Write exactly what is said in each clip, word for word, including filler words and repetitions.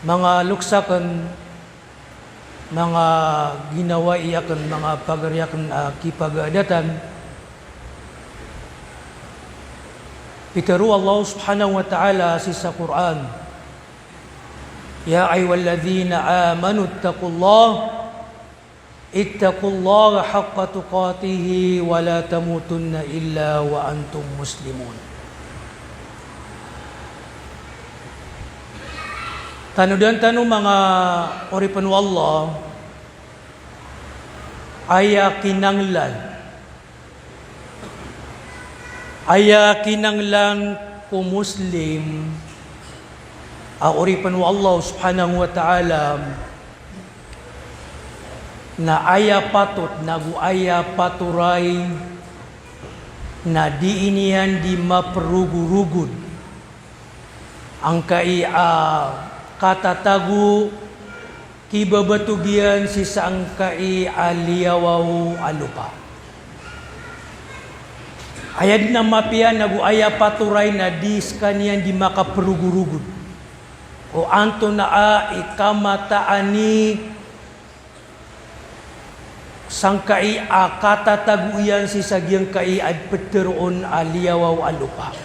Manga loks akn, manga ginawai akn, manga pagari akn a kipagaadatan, pitharo o Allah subhanahu wa ta'ala sii sa Qur'an, "Ya ayyuhalladhina amanu ittaqullaha, ittaqullaha haqqa tuqatihi wa la tamutunna illa wa antum muslimun." Tanodan tano manga oripn o Allah, aya kinanglan, aya kinanglan ko Muslim a oripn o Allah subhanahu wa ta'ala, na aya patot nago aya patoray na dii niyan di maprogorogod angkai a katatago, kibabatob iyan sii sangkai a liyawaw a lopa. Aya dn a mapiya nago aya patoray na di skaniyan di makaprogorogod o antonaa i kamataan i sangkai a katatago iyan sii sa giyangkai a ptharoon a liyawaw a lopa.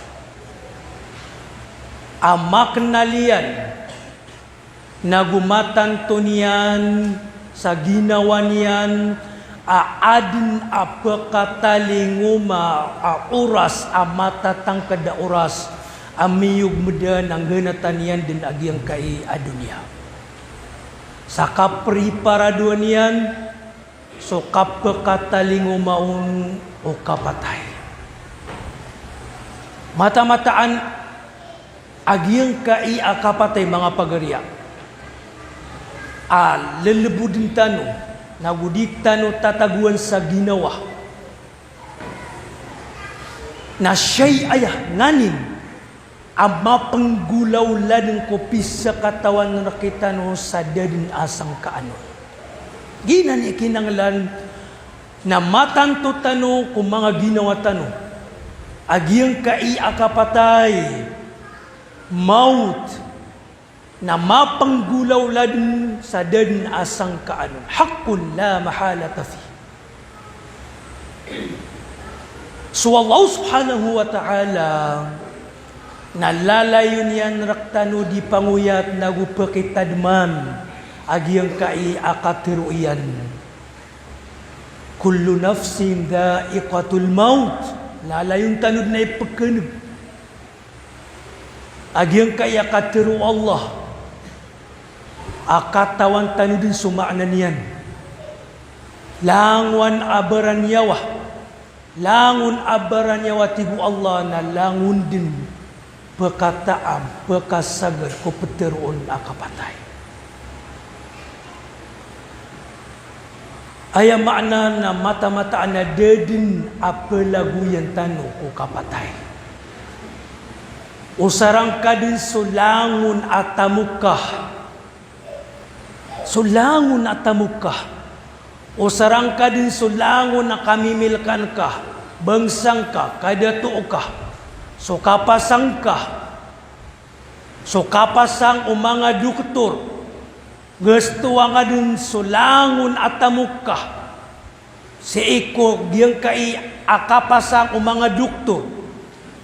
A maknal iyan nago matanto niyan sa ginawa niyan a adn a pkatalingoma a oras a matatangkd a oras a miyogmd a ngganatan iyan dn a giyangkai a doniya. Sa kapriparadoan iyan so kapkatalingoma on o kapatay. Matamataan a giyangkai a kapatay, manga pagariya, a lelebodn tano nago di tano tatagoan sa ginawa. Na siyay aya nganin a mapenggolawla dn ko pisakatawan rektano sa da dn a sangkaan on. Giyanan i kinanglan na matanto tano ko manga ginawa tano a giyangkai a kapatay, mawt, na mapenggolawla dn sa da dn a sangkaan on. Haqqun la mahalata fih. So Allah subhanahu wa ta'ala na lalayon iyan rektano di pangoyat nago pekitadman a giyangkai a katharo iyan, "Kullu nafsin dha'iqatul mawt." Lalayon tano dn a ipekeneg a giyangkai a katharo o Allah a katawan tano dn so maana niyan. Langon a baraniyawa, langon a baraniyawa, tig o Allah, na langon dn pekataan, pekasagad ko ptharoon a kapatay. Aya maana na matamataan a da dn a pelagoyan tano ko kapatay. Osarangka dn so langon a tamok ka, so langon a tamok ka. Osarangka dn so langon a kamimilkan ka, bangsa ngka, kadato ka, so kapasang ka, so kapasang o manga doktor. Gastowa ngka dn so langon a tamok ka. Sii ko giyangkai a kapasang o manga doktor,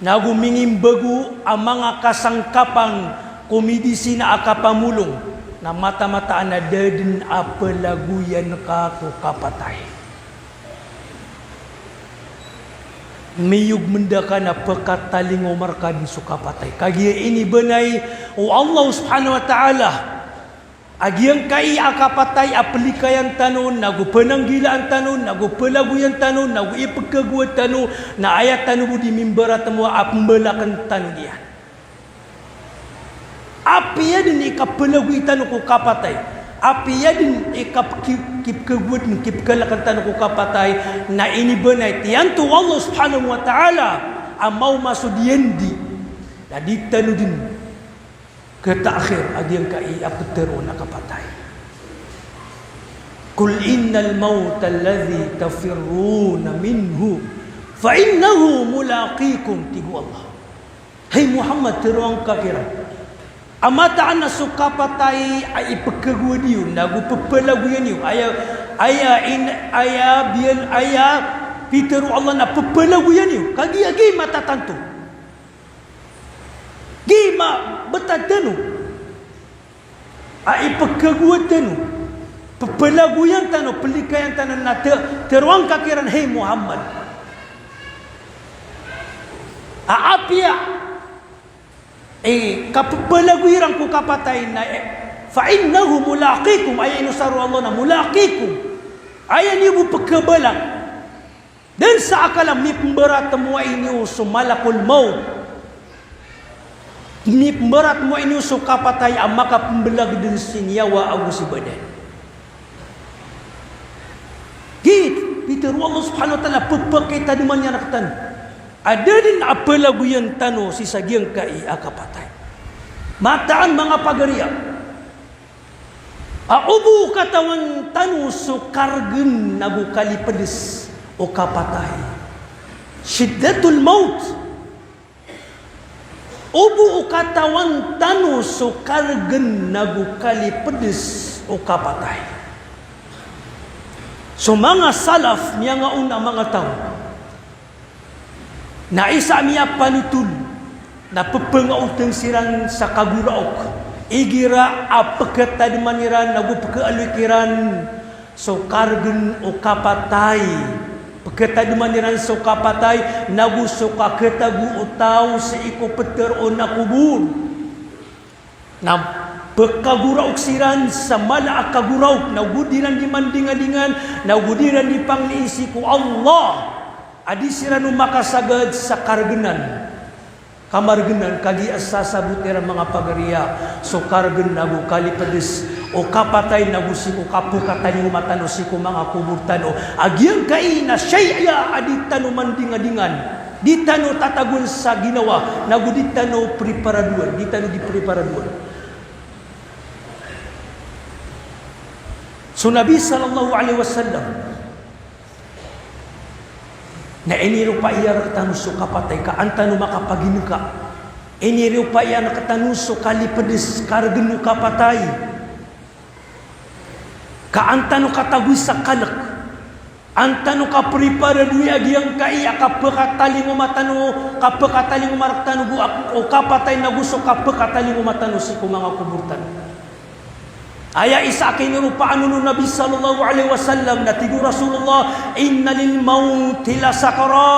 nago mingimbago a manga kasangkapan ko medisina a kapamolong, na matamataan a da dn a pelagoyan ka ko kapatay. Miyogmd ka na pekatalingoma rka dn so kapatay. Kagiya inibanay o Allah subhanahu wa ta'ala a giyangkai a kapatay a pelikayan tano, nago penanggilaan tano, nago pelagoyan tano, nago ipekagowad tano, na aya tano bo di mimbaratmowa a pembalakn tano niyan. Apiya dn i kapelagoy tano ko kapatay, apiya dn i kap-, kip-, kipekagowad, kipekalakan tano ko kapatay, na inibanay, tiyanto o Allah subhanahu wa ta'ala, a maoma so diyandi, na di tano dn kataakhir a giyangkai a ptharoon a kapatay. "Qul innal mawta alladhi tafirruna minhu fa innahu mulaqikum," tig o Allah. Hay Muhammad, tharoa ngka kiran A mataan a so kapatay a ipkhagowad iyo, nago pphalagoyan iyo, aya, aya in, aya biyan, aya pitharo o Allah na pphalagoyan iyo, kagiya giya matatanto. Giya ma-, btad tano. A ipkhagowad tano. Pphalagoyan tano, plikayan tano na te-, tharoang ka kiran, hay Muhammad. A apiya, eh, kapphalagoy iran ko kapatay na, eh, fa innahu mulaqikum, aya inosar o Allah na mulaqikum. Aya niyo bo pkhabalang. Dn sa akal a mipmbaratmoay niyo so malakul maut. Mipmbaratmoay niyo so kapatay a makapmbalag dn si niyawa ago si badan. Giya pitharo o Allah subhanahu wa ta'ala, pphakitadman iyan rktano a da dn a pphalagoyan tano sii sa giyangkai a kapatay. Mataan manga pagariya. A o bo katawan tano so kargn ago kalipds o kapatay. Shiddatul maut. O bo katawan tano so kargn ago kalipds o kapatay. So manga salaf, miyangaona a manga taw, na isa a miyapanotol na pphangaotn siran sa kagoraok. Igira a pkhatadman iran nago pkhaaloy kiran so kargn o kapatay. Pkhatadman iran so kapatay nago so kakhatago o taw sii ko ptharoon a kobor. Na pkhagoraok siran sa mala a kagoraok, nago di iran di mandingadingan, nago di iran di pangni sii ko Allah a di siran on makasagad sa kargnan. Kamargnan, kagiya sasabot iran manga pagariya so kargn ago kalipds o kapatay nago sii ko kapkatalingoma tano sii ko manga kobor tano. A giyangkai na shay'a a di tano mandingadingan. Di tano tatagoan sa ginawa, nago di tano priparadoan, di tano di priparadoan. So Nabi sallallahu alaihi wasallam na iniropaiya rktano so kapatay ka an tano makapaginka. Iniropaiya rktano so kalipds, kargn o kapatay. Ka an tano katagoy sa kalk. An tano kapriparadowi a giyangkai a kapkatalingoma tano, kapkatalingoma rktano bo a, o kapatay nago so kapkatalingoma tano sii ko manga kobor tano. Aya isa a kiniropaan on o Nabi sallallahu alaihi wasallam na tig o Rasulullah, "Inna lil mawti la sakarat."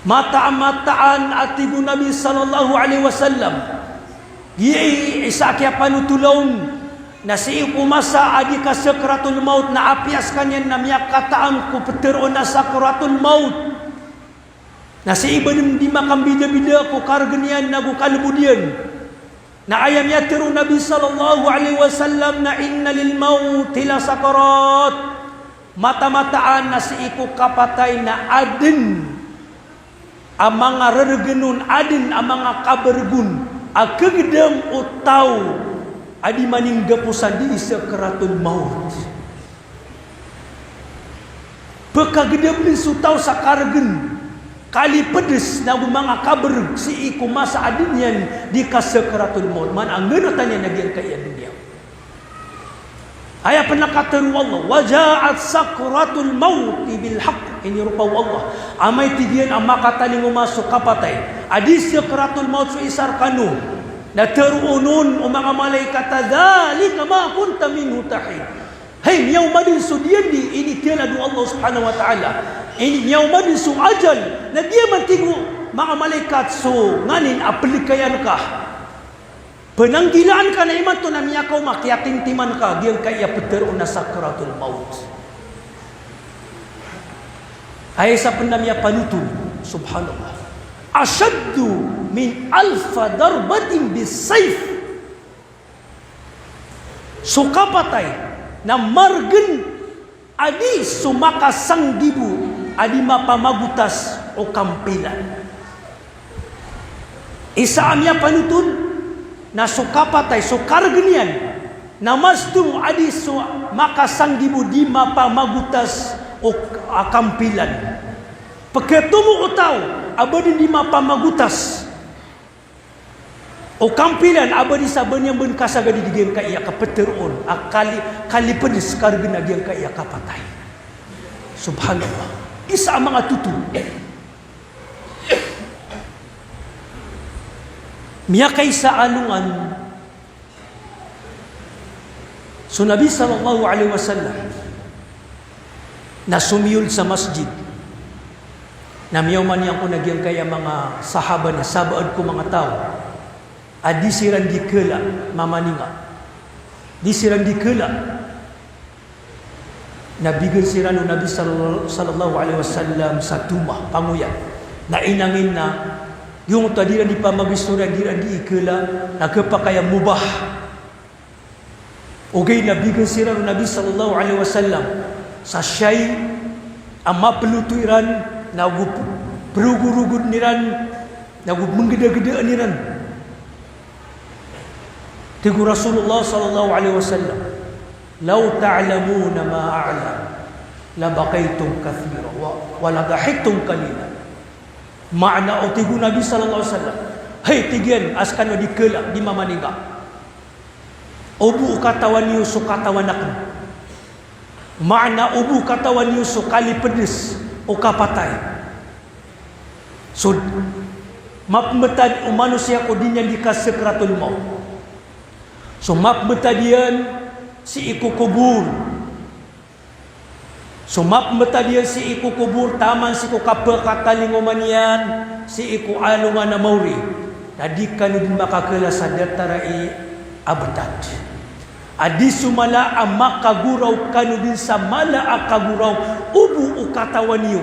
Mataan, mataan a tig o Nabi sallallahu alaihi wasallam, giya i isa a kiyapanotol on, na sii ko masa a di kasakratul maut na apiya skaniyan na miyakataam ko ptharoon a sakratul maut. Na sii ba dn di makambidabida ko kargn iyan nago kalbod iyan. Na aya miyatharo o Nabi sallallahu alaihi wasallam na, "Inna lil mawti la sakarat." Matamataan a sii ko kapatay na adn a manga rrgn on, adn a manga kabrg on, a kagdam o taw a di maninggaposan di sakratul maut. Pkagdam dn so taw sa kargn, kalipds nago manga kabrg sii ko masa a dn iyan di kasakratul maut. Maana a nggnatan iyan a giyangkai a doniya. Aya pn a katharo o Allah, "Wa ja'at sakratul mawti bil haqq." Iniropa o Allah. Amay tig iyan a makatalingoma so kapatay a di sakratul maut so isa rkano, na tharoon on o manga malaikat a, "Dhalika ma kunta minhu tahid." Hay, miyaoma dn so diyandi, inithalad o Allah subhanahu wa ta'ala. Ini, miyaoma dn so ajal, na giya man, tig o manga malaikat, so nganin a plikayan ka. Pnanggilaan ka na imanto na miyakaoma, kiyatimtiman ka, giyangkai a ptharoon a sakratul maut. Aya isa pn a miyapanotol, subhanallah. Ashaddu min alfa darbatin bis sayf. So kapatay na margn a di so makasanggibo a di mapamagotas o kampilan. Isa a miyapanotol na so kapatay, so kargn iyan, na mas tomo a di so makasanggibo di mapamagotas o k-, a kampilan. Pkhatomo o taw a ba dn di mapamagotas O kampilan a ba di sa ba niyan bn kasagadi di giyangkaya kaptharoon a kali-, kalipds, kargn a giyangkaya kapatay. Subhanallah. Isa a manga toto. Miyakaisa a alongan so Nabi sallallahu alaihi wasallam na somiyold sa masjid. Na miyaoma niyan kon a giyangkaya manga sahaba na sabaad ko manga taw a di siran di kala mamaninga. Di siran di kala. Na bign siran o Nabi sal-, sallallahu alaihi wasallam sa toma, pangoyan. Na inangin na, giyangkoto a di iran di pamagistoriya, di iran di ikala, na khapakay a mubah. Ogaid na bign siran o Nabi sallallahu alaihi wasallam sa siyay a maploto iran, na go p-, progorogod iran, na go mnggdagdaan iran. Tig o Rasulullah sallallahu alaihi wasallam, "Law ta'lamuna ma a'lam, la bakaytum kathira, wa, wa la dahiktum qalila." Maana o tig o Nabi sallallahu alaihi wasallam, hay, tig iyan, a skano di kala, di mamaninga, o bo o katawan iyo so katawan akn. Maana o bo o katawan iyo so kalipds o kapatay. So mapmbtad o manosiya ko di niyan di kasakratul mawt. So mapmbtad iyan sii ko kobor. So mapmbtad iyan sii ko kobor, taman sii ko kapkatalingoma niyan sii ko alongan a maori, na di kano dn makakala sa datar a i a btad. A di so mala a makagoraw kano dn sa mala a kagoraw o bo o katawan iyo.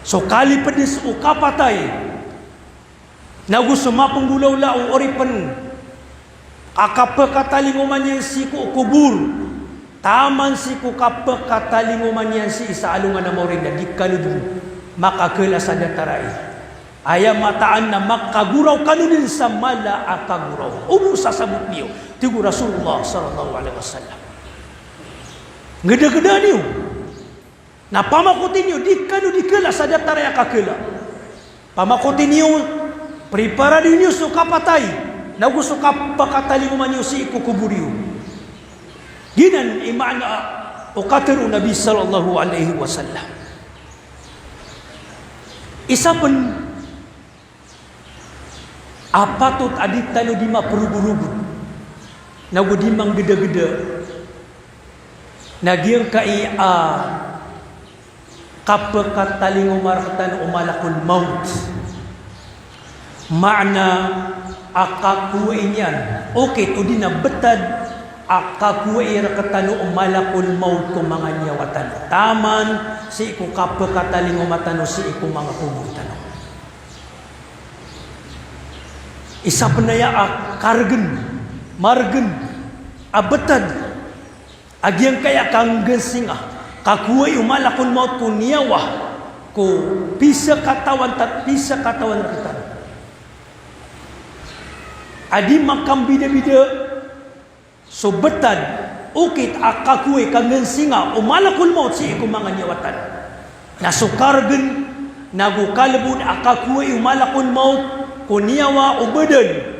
So kalipds o kapatay, na go so mapnggolawla o oripn a kapkatalingoma niyan sii ko kobor, taman sii ko kapkatalingoma niyan sii sa alongan a maori, na di kano dn makakala sa datar a i. Aya mataan na makagoraw kano dn sa mala a kagoraw o bo sa sabot iyo, tig o Rasulullah sallallahu alaihi wasallam. Nggdagdaa niyo. Na pamakoti niyo, di kano di kala sa datar a aya kakala. Pamakoti niyo, preparado niyo so kapatay, na go so kapkatalingoma niyo sii ko kobor iyo. Giyanan i maana o katharo o Nabi sallallahu alaihi wasallam. Isa pn a patot a di tano di maprogorogod, na go di manggdagda, na giyangkai a kapkatalingoma rktano o malakul mawt. Maana a kakowai niyan, okit odi na btad a kakowai rktano o malakul mawt ko manga niyawa tano, taman sii ko kapkatalingoma tano sii ko manga kobor tano. Isa pn aya a kargn, margn a btad a giyangkaya kanggnsinga, kakowai o malakul mawt ko niyawa ko pizakatawan ta-, pizakatawan rktano. A di makambidabida so btad, okit a kakowai, kanggnsinga o malakul mawt sii ko manga niyawa tano. Na so kargn, na go kalbod a kakowai o malakul mawt ko niyawa o badan,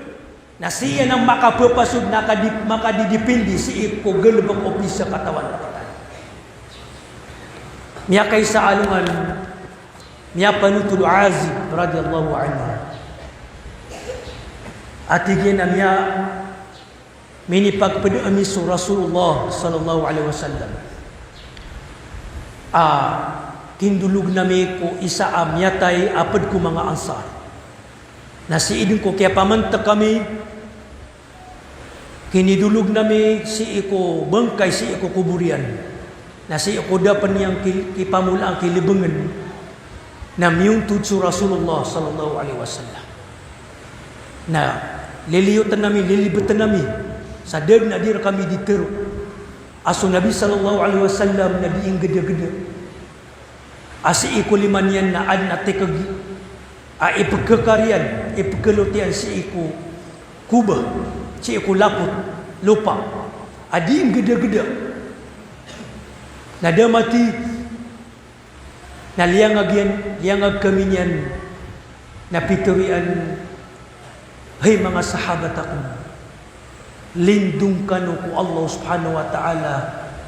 na sii anan makapphasod, na kadi-, makadidipindi sii ko galbk o pizakatawan. Miyakaisa a alongan, miyapanothol o Azib radiyallahu anhu. A tig iyan a miya-, minipagpd ami so Rasulullah sallallahu alaihi wasallam a kinidologn ami ko isa a miyatay a pd ko manga Ansar. Na sii dn ko kiyapamantek ami, kinidologn ami sii ko bangkay, sii ko kobor iyan. Na sii ko da pn iyan ki-, kipamolaan, kilbngn, na miyontod so Rasulullah sallallahu alaihi wasallam. Na liliyotn ami, lilibtn ami, sa da dn a di rkami di tharoa a so Nabi sallallahu alaihi wasallam na di inggdagda. A sii ko lima niyan na adn a tikg a ipkhakar iyan, ipkhalot iyan sii ko koba, sii ko lapot, lopa, a di inggdagda. Na da mati, na liyangag iyan, liyangag kami niyan, na pitharo iyan Hay manga sahabat akn, lindong kano ko Allah subhanahu wa ta'ala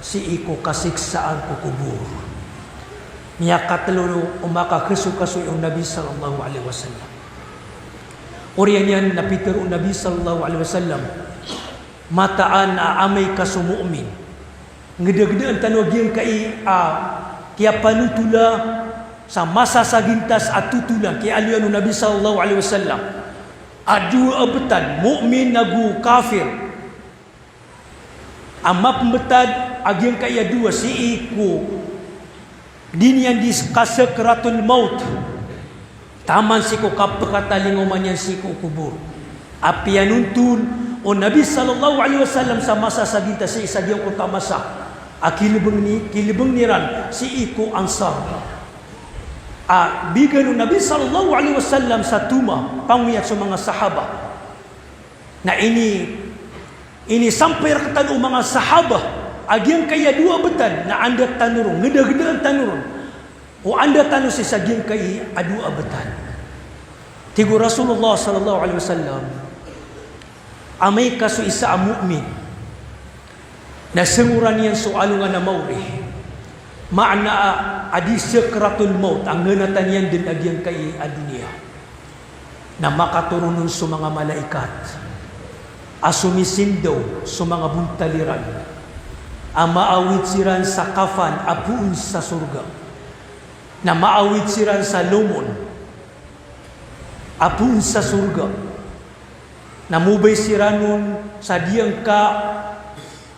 sii ko kasiksaan ko kobor. Miyakatlo o makakasokasoy o Nabi sallallahu alaihi wasallam. Oriyan iyan na pitharo o Nabi sallallahu alaihi wasallam, mataan a amay ka so mu'min, ngedagedaan tano a giyangkai a kiyapanotola sa masa sa gintas a totola, kiyaaloy o Nabi sallallahu alaihi wasallam, a dowa a betad, mu'min ago kafir. A mapembetad a giyangkai a dowa sii ko di niyan di kasakratul maut, taman sii ko kapekatalingoma niyan sii ko kobor. A piyanonton o Nabi sallallahu alaihi wasallam sa masa sa gintas sii sa giyangkoto a masa a kilebeng ni, kilebeng iran sii ko Ansar. A bigan o Nabi sallallahu alaihi wasallam sa toma, pangoyat so manga sahaba. Na ini, inisampay rektano o manga sahaba a giyangkai a dowa a betad na anda tano ron, ngedagedaan tano ron, o anda tano sii sa giyangkai a dowa a betad. Tig o Rasulullah sallallahu alaihi wasallam, amay ka so isa a mu'min na sengoran iyan so alongan a maori, maana a, a di sakratul maut, a ngenatan iyan den a giyangkai a doniya, na makatoron on so manga malaikat a somisindaw so manga bontal iran a maawid siran sa kafan a poon sa sorga, na maawid siran sa lomon a poon sa sorga, na mobay siran on sa diyangka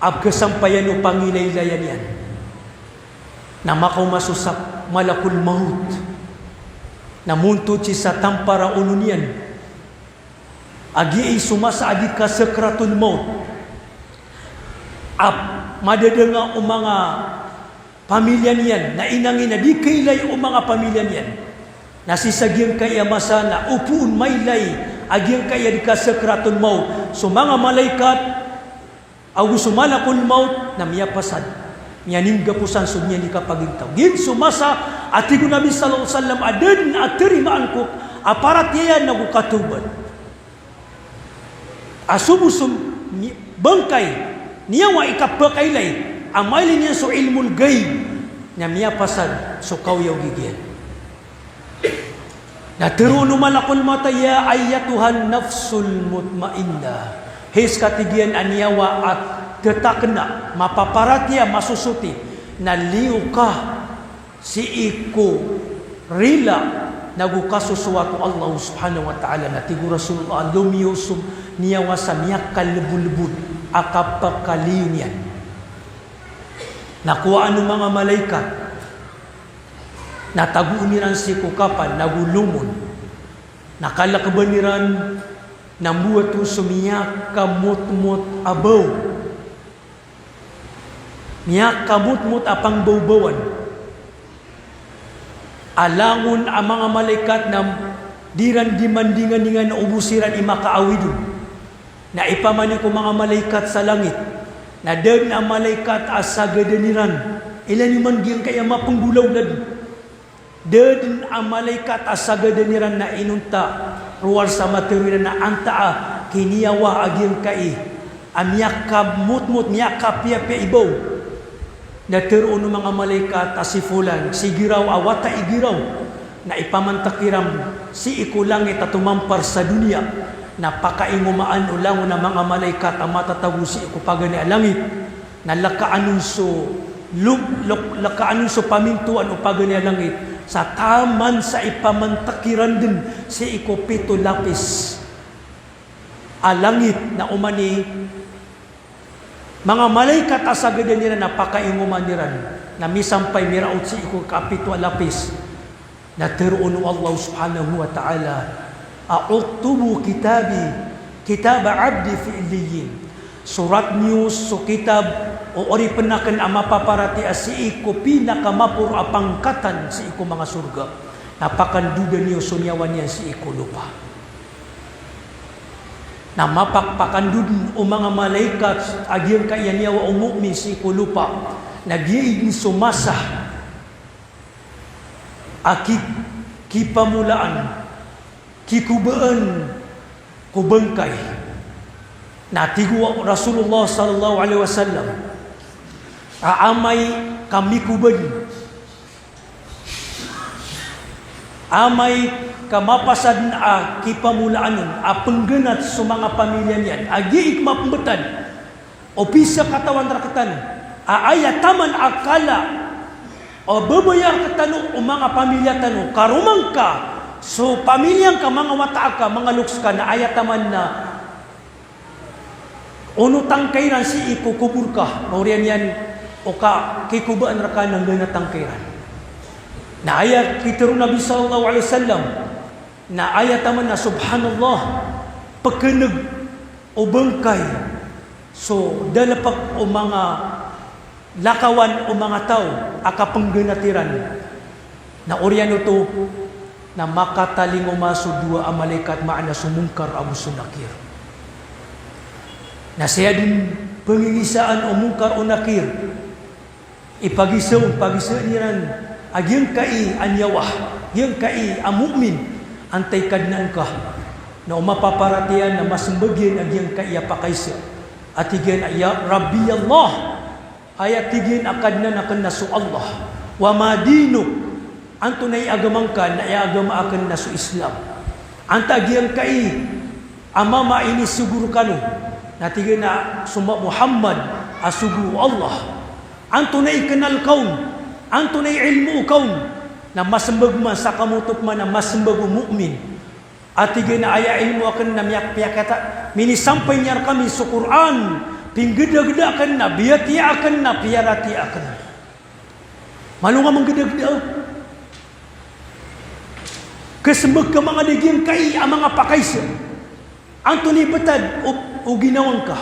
a kasampayan o pangilaylayan iyan. Na makaoma so sa malakul maut, na montod sii sa tampar a olo niyan a giyai so masa a di kasakratul maut, a madadanga o manga pamilya niyan, na inangin a di kailay o manga pamilya niyan. Na sii sa giyangkai a masa na opama mailay a giyangkai a di kasakratul maut so manga malaikat ago so malakul maut, na miyapasad, miyaninggaposan so niyan di kapagintaw. Giya so masa a tig o Nabi sallallahu alaihi wasallam a da den a tarimaan ko a paratiyaya ago katawbat. A so bo so ni-, bangkay, niyawa i kapakailay, a mailay niyan so ilmul ghaib, na miyapasad so kaoyagoyag iyan. Na teroon o malakul maut a, "Ya ayyatuhan nafsul mutmainnah." Hay seka, tig iyan, a niyawa a tetakna, mapaparatiyaya, masosoti, na liyo ka sii ko rila nago kasosoat o Allah subhanahu wa ta'ala. Na tig o Rasulullah, lomiyo so niyawa sa miyakalebolebod a kapakaliyo niyan. Na kowaan o manga malaikat, na tagoon iran sii ko kafan nago lomon, na kalekeban iran, na mbowat on so miyakamotmot a baw. Miyakamotmot a pangbawbawan. A langon a manga malaikat na di ran di mandinganingan o bo siran i makaawid on. Na ipamanik o manga malaikat sa langit, na da den a malaikat a sagadan iran. Ilay niyo man giyangkaya mapenggolawla den. Da den a malaikat a sagadan iran na inonta rowar sa matero iran a antaa kiniyawa a giyangkai a miyakamotmot, miyakapiyapiya i baw. Na teroon o manga malaikat a si Fulan, si Giraw a wata i Giraw. Na ipamantek iran sii ko langit a tomampar sa doniya. Na pakaingomaan o langon a manga malaikat a matatago sii ko paganay a langit. Na lekaan on so lo-, lo-, lekaan on so pamintoan o paganay a langit sa taman sa ipamantek iran den sii ko pito lapis a langit. Na oman i manga malaikat a sagadan iran na pakaingoman iran, na misampay miraot sii ko kapito a lapis. Na teroon o Allah subhanahu wa ta'ala a, "Uktubu kitabi, kitaba abdi fi illiyin." Sorat niyo so kitab o oripen aken a mapaparatiyaya sii ko pinakamaporo a pangkatan sii ko manga sorga. Na pakandodan iyo so niyawa niyan sii ko lopa. Na mapakpakandoden o manga malaikat a giyangkaya niyawa o mu'min sii ko lopa. Na giya den so masa a ki-, kipamolaan, kikobaan ko bangkay. Na tig o Rasulullah sallallahu alaihi wasallam a amay ka mikobad, amay ka mapasad a kipamolaan on a penggenat so manga pamilya niyan a gii kemapembetad o pisakatawan rektano a aya taman a kala o bebaya rektano o manga pamilya tano, karoma ngka so pamilya ngka, manga wata aka, manga loks ka, na aya taman na onotang ka iran sii ko kobor ka, na oriyan iyan o kakikobaan reka na nggenatang ka iran. Na aya pitero o Nabi sallallahu alaihi wasallam, na aya taman na, subhanallah, pekeneg o bangkay so dalepek o manga lakawan o manga taw a kapenggenat iran. Na oriyan oto na makatalingoma so dowa a malaikat, maana so Munkar ago so Nakir. Na saya den pengingisaan o Munkar o Nakir, ipagisaon, pagisaon iran a giyangkai a niyawa, giyangkai a mu'min, antai Kadnan ka? Na o mapaparatiyaya na masembag iyan a giyangkai a pakaisa. A tig iyan a, "Ya Rabbi, ya Allah." Aya tig iyan a Kadnan aken na so Allah. "Wa ma dinuk?" Antonaa i agama ngka? Na aya agama aken na so Islam. Antaa giyangkai a mama a inisogo rekano? Na tig iyan a so Muhammad a sogo o Allah. Antonaa i kenal ka on? Antonaa i ilmo ka on? Na masembag man, sakamoto pman a masembag o mu'min. A tig iyan a aya ilmo aken na miyak-, piyakata, minisampay niyan rekami so Qur'an, pinggedageda aken na biyatiya aken na piyaratiyaya aken. Malo nga menggedageda. Kesembag ka manga da giyangkai a manga pakaisa. Antonaa i betad o, o ginawa ngka?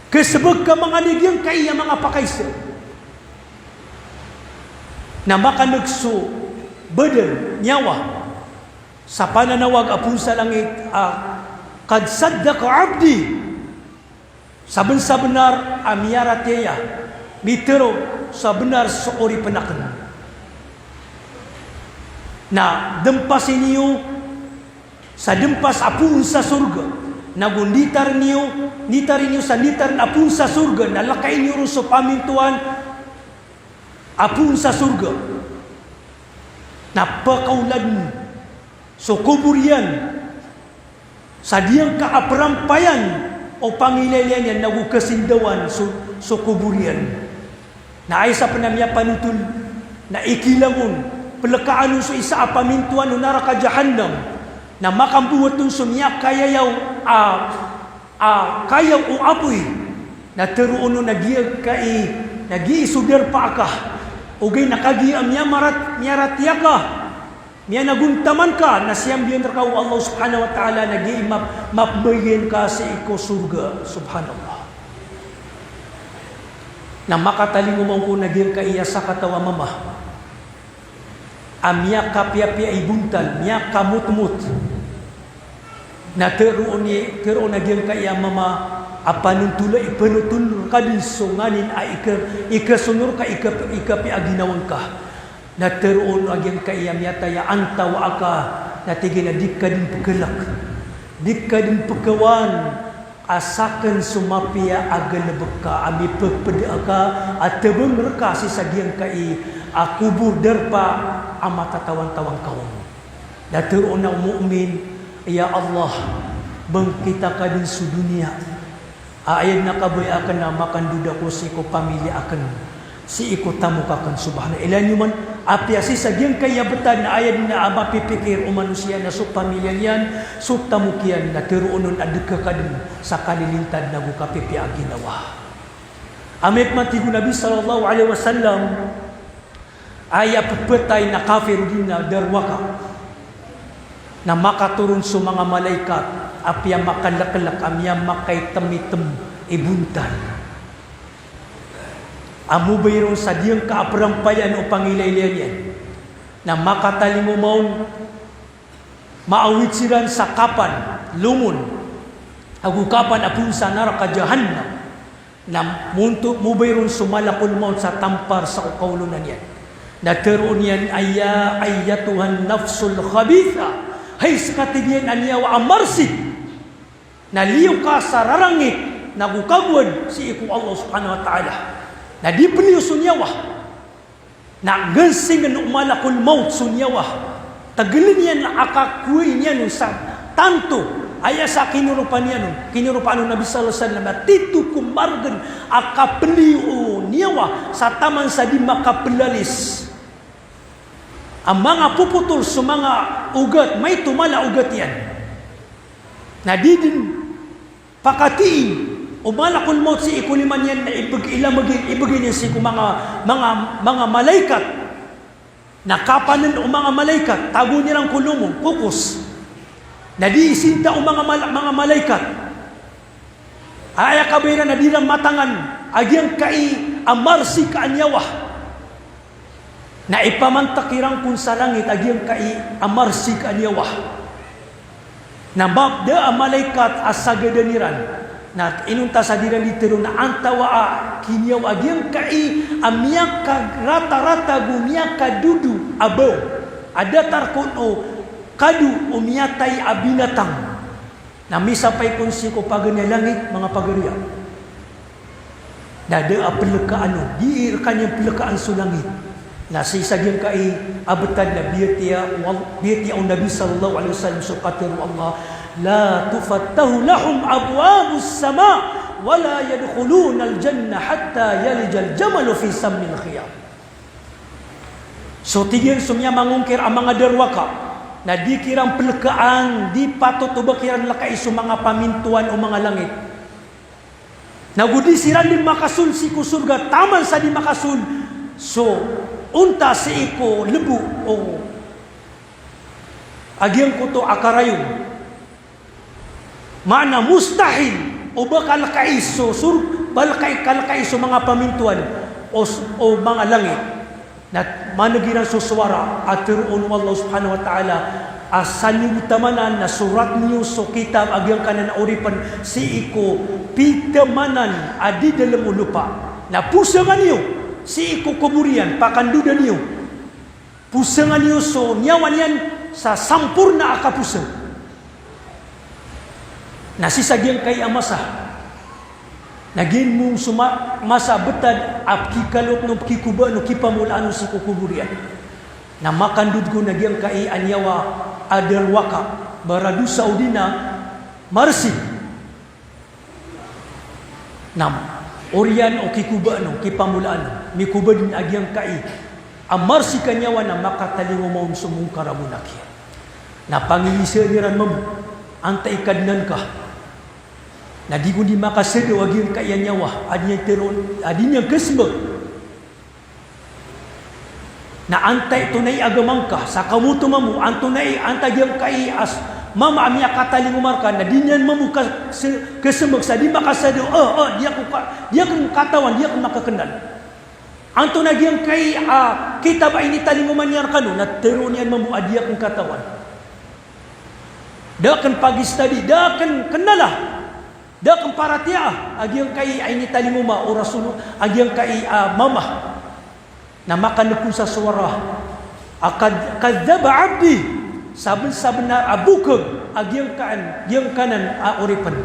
Kesebeg ka manga da giyangkai a manga pakaisa. Na makaneg so badan, niyawa, sa pananawag a poon sa langit a, "Qad saddaqa abdi." Sabensabenar a miyaratiyaya, mitero sa benar so oripen aken. Na dempasi niyo sa dempas a poon sa sorga, nago nditar niyo, nditar niyo sa nditar a poon sa sorga, na lekai niyo ron so pamintoan a poon sa sorga. Na pekaoladen so kobor iyan sa giyangkai a perampayan o pangilaylayan iyan nago kesindawan so, so kobor iyan. Na aya sa pen a miyapanotol na ikilang on, pelekaan on so isa a pamintoan o naraka Jahannam, na makambowat on so miyakayayaw a, a kayaw o apoy, na teroon on a giyangkai, na gii so darpa aka, ogaid na kagiya a miyamarat, miyaratiyaya ka, miyanagontaman ka, na siyambiyan reka o Allah subhanahu wa ta'ala na gii map-, mapembagian ka sii ko sorga. Subhanallah. Na makatalingoma on ko na giyangkai a sakataw a mama a miyakapiyapiya i bontal, miyakamotmot. Na teroon i, teroon a giyangkai a mama a panontola, ipanotol reka den so nganin a ika-, ikasonor ka, ika-, ikapiya a ginawa ngka. Na teroon a giyangkai a miyatay a antawaa ka, na tig iyan a di ka den pekelek, di ka den pekawaan a saken so mapiya a galebek ka a mipepeda ka a tebeng reka sii sa giyangkai a kobor, darpa a matatawan-tawan ka on. Na teroon a mu'min, "Ya Allah, bangkita ka den so doniya. A aya den a kabaya aken na makandoda ako sii ko pamilya aken, sii ko tamok aken." Subhanallah. Ilaya niyo man, apiya sii sa giyangkai a betad na aya den a mapipikir o manosiya na so pamilya niyan, so tamok iyan, na teroon on a deka ka den sa kalilintad nago kapipiya a ginawa. Amay pman tig o Nabi sallallahu alaihi wasallam, aya pepetay na kafir odi na darowaka, na makatoron so manga malaikat a piyamakaelekelek a miyamakaitemitem i bontal a mobay ron sa giyangkai a perampayan o pangilaylayan iyan. Na makatalingoma on, maawit siran sa kapan, lomon, ago kapan a poon sa naraka Jahannam. Na monto, mobay ron so malakol mawt sa tampar sa kaolonan iyan. Na teroon iyan a, "Ya ayyatuhan nafsul khabitha, Hay seka, tig iyan, a niyawa a marsik, na liyo ka sa rarangit nago kagowad sii ko Allah subhanahu wa ta'ala. Na di peliyo so niyawa. Na gensingen o malakul mawt so niyawa. Tegelen iyan a kakowai niyan on sa tanto. Aya sa kiniropa niyan on, kiniropaan o Nabi sallallahu alaihi wasallam, na tito ko margen a kapeliyo o niyawa sa taman sa di makapelalis a manga popotol so manga ogat, maito mala ogat iyan. Na di den pakatii o malakul mawt sii ko lima niyan na ibeg-, ilameg iyan, ibegay niyan sii ko manga, manga, manga malaikat. Na kapanen o manga malaikat, tagoon iran ko lomo, kokos. Na di sinta o manga mal-, manga malaikat. Aya kabaya iran na di iran matangan a giyangkai a marsik a niyawa. Na ipamantek iran kon sa langit a giyangkai a marsik a niyawa. Na mapda a malaikat a sagadan iran. Na inonta sa di iran di tero na antawaa a kiniyawa a giyangkai a miyakarata-rata ago miyakadodo a baw a datar kon o kado o miyatay a binatang. Na misapay kon sii ko paganay a langit, manga pagariya. Na da a pelekaan on, di rekaniyan pelekaan so langit. Na sii sa giyangkai a betad na biyatiya o Al-, biyatiya o Nabi sallallahu alaihi wasallam so katero o Allah, "La tufattahu lahum abwabus sama, wa la yadkhulunal jannah hatta yalijal jamalu fi sammil khiyat." So tig iyan so miyamangongkir a manga darowaka, na di kiran pelekaan, di patot o ba kiran lekai so manga pamintoan o manga langit. Nago di siran di makasold sii ko sorga taman sa di makasold so onta sii ko lebo o a giyangkoto a karayon. Maana mustahil o ba kalekai so sor-, ba lekai, kalekai so manga pamintoan o s-, o manga langit. Na maneg iran so sowara a teroon o Allah subhanahu wa ta'ala a saliwet a maana na sorat niyo so kitab a giyangkanan a oripen sii ko pitemanan a di dalem o lopa. Na posengan iyo sii ko kobor iyan, pakandodan iyo. Posengan iyo so niyawa niyan sa samporna a kaposeng. Na sii sa giyangkai a masa, na giya mambo so ma-, masa a betad a pekikalot o, pekikobaan o, kipamolaan o sii ko kobor iyan. Na makandod kon a giyangkai a niyawa a darowaka, baradosa odi na marsik. Na oriyan o kikobaan o, kipamolaan o, mikobad den a giyangkai a marsik a niyawa na makatalingoma on so Mungkar ago Nakir. Na panginisaan iran mambo, antai i Kadnan ka? Na di kon di makasadaw a giyangkai a niyawa a di niyan teroon, a di niyan kesembag. Na antai, antonaa i agama ngka, sa kamoto mambo, antonaa i, antaa giyangkai a s-, mama a miyakatalingoma rka, na di niyan mambo ka-, se-, kesembag sa di makasadaw, eh, eh, di ako ka-, di aken katawan, di aken makakennal. Antonaa giyangkai a kitab a initalingoma niyan rkano, na teroon iyan mambo a di aken katawan. Da aken pag-study, da aken kennala, da aken paratiyayaa a giyangkai a initalingoma o Rasul, a giyangkai a mama. Na makaneg kon sa sowara a kad-, kadhaba abdi, saben-sabenar a bokeg a giyangkaan, giyangkanan a oripen.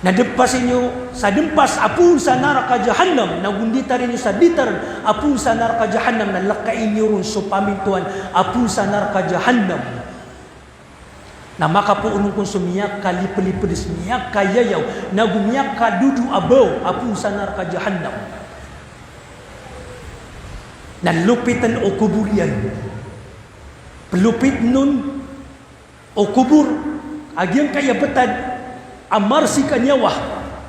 Na depasi niyo sa dempas a poon sa naraka Jahannam, na gonditari niyo sa ditar a poon sa naraka Jahannam, na lekai niyo ron so pamintoan a poon sa naraka Jahannam. Na makapoon on kon so miyakalipliped, miyakayayaw, nago miyakadodo a baw a poon sa naraka Jahannam. Na lopiten o kobor iyan. Pelopiten on o kobor a giyangkai a betad a marsik a niyawa,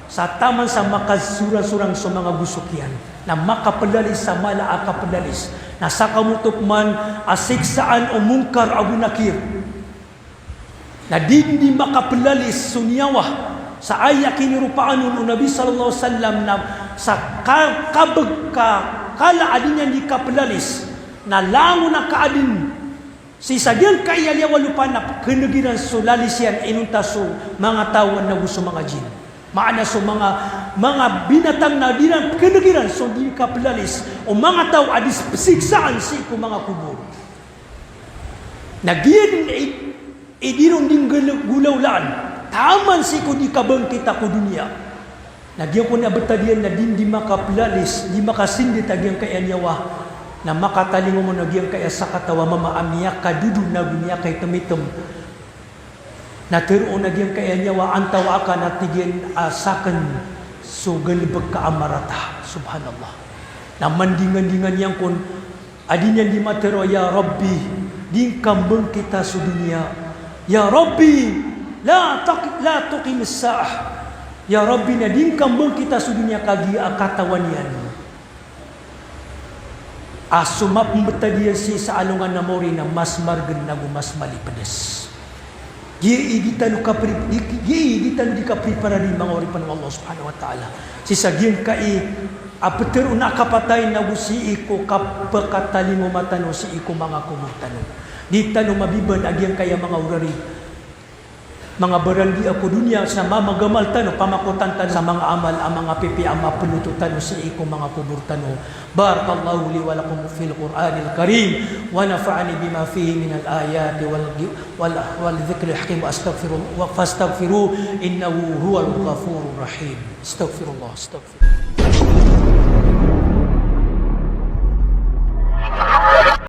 sa taman sa makasorangsorang so manga gosok iyan, na makapelalis sa mala a kapelalis, na sakamoto pman a siksaan o Mungkar ago Nakir. Na di, di makapelalis so niyawa, sa aya kiniropaan on o Nabi sallallahu alaihi wasallam na sa ka-, kabeg ka kala a di niyan di kapelalis, na langon a kaadn sii sa giyangkai a liyawaw a lopa na keneg iran so lalis iyan inonta so manga taw nago so manga jinn. Maana so manga, manga binatang na di iran, keneg iran so di kapelalis o manga taw a di siksaan sii ko manga kobor. Na giyanan i, i di ron di nggolawlaan taman sii ko di kabangkita ko doniya. Na giyangkoto a btad iyan na di, di makaplalis, di makasindit a giyangkaya niyawa. Na makatalingoma on a giyangkaya sakataw a mama a miyakadodo nago miyakaitemitem. Na tero on a giyangkaya niyawa, antawaa ka, na tig iyan a saken so galebek ka a marata. Subhanallah. Na mandingandingan iyan kon a di niyan di matero, "Ya Rabbi, di ngka mbangkita so doniya. Ya Rabbi, la taq-, la tuqimis sa'ah. Ya Rabbi, na di ngka mbangkita so doniya kagiya a katawan iyan a so mapembetad iyan sii sa alongan a maori na mas maregen ago mas malipedes." Giya i di tano kapri-, di, giya i di tano di kapripara di manga oripen o Allah Subhanahu wa Ta'ala. Sii sa giyangkai a petero na kapatay nago sii ko kapekatalingoma tano sii ko manga kobor tano. Di tano mabiban a giyangkaya manga orari, manga barandiya ko doniya sa mamagamal tano, pamakotan tano sa manga amal a manga pipiya a mapeloto tano sii ko manga kobor tano. بارك الله لي ولكم في القرآن الكريم، ونفعني بما فيه من الآيات وال-، وال-، والذكر الحكيم، وأستغفر، فاستغفروه إنه هو الغفور الرحيم. أستغفر الله، أستغفر الله.